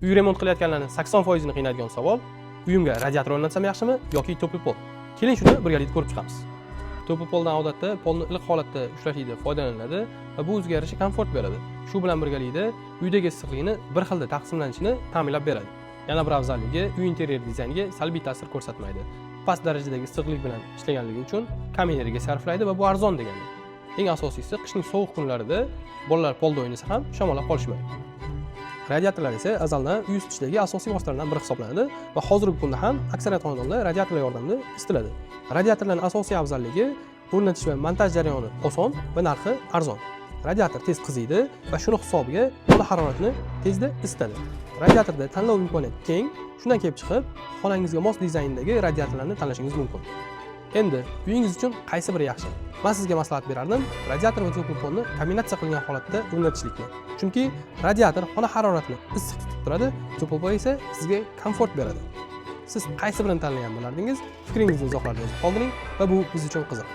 Uy remont qilayotganlarni 80%ini qiynaydigan savol: uyimga radiator o'rnatsam yaxshimi yoki тёплый пол? Keling, shuni birgalikda ko'rib chiqamiz. Тёплый пол dan odatda polni iliq holatda ushlashlikda foydalaniladi va bu o'ziga yarasha komfort beradi. Shu bilan birgalikda uydagi issiqlikni bir xilda taqsimlanishini ta'minlab beradi. Yana bir afzalligi, uy interyer dizayniga salbiy ta'sir ko'rsatmaydi. Past darajadagi issiqlik bilan ishlaganligi uchun kam energiya sarflaydi va bu arzon degani. Eng asosiysi, qishning sovuq kunlarida bolalar polda o'ynasa ham shamollab qolishmaydi. Radiatorlar esa azaldan uy isitishdagi asosiy vositalardan biri hisoblanadi va hozirgi kunda ham aksariyat xonadonlar radiatorlar yordamida isitiladi. Radiatorlarning asosiy afzalligi, o'rnatish va montaj jarayoni oson va narxi arzon. Radiator tez qiziydi va shuni hisobiga xona haroratini tezda isitadi. Radiatorda tanlov imkoniyati keng. Shundan kelib chiqib, xonangizga mos dizayndagi radiatorlarni tanlashingiz mumkin. Endi uyingiz uchun qaysi biri yaxshi? Man sizga maslahat berardim, radiator va тёплый пол ni kombinatsiya qilgan holatda o'rnatishlikni. Chunki radiator xona haroratini issiq tutib turadi, тёплый пол esa sizga komfort beradi. Siz qaysi birini tanlagan bo'lardingiz? Fikringizni izohlarda yozib qoldiring va bu biz uchun qiziq.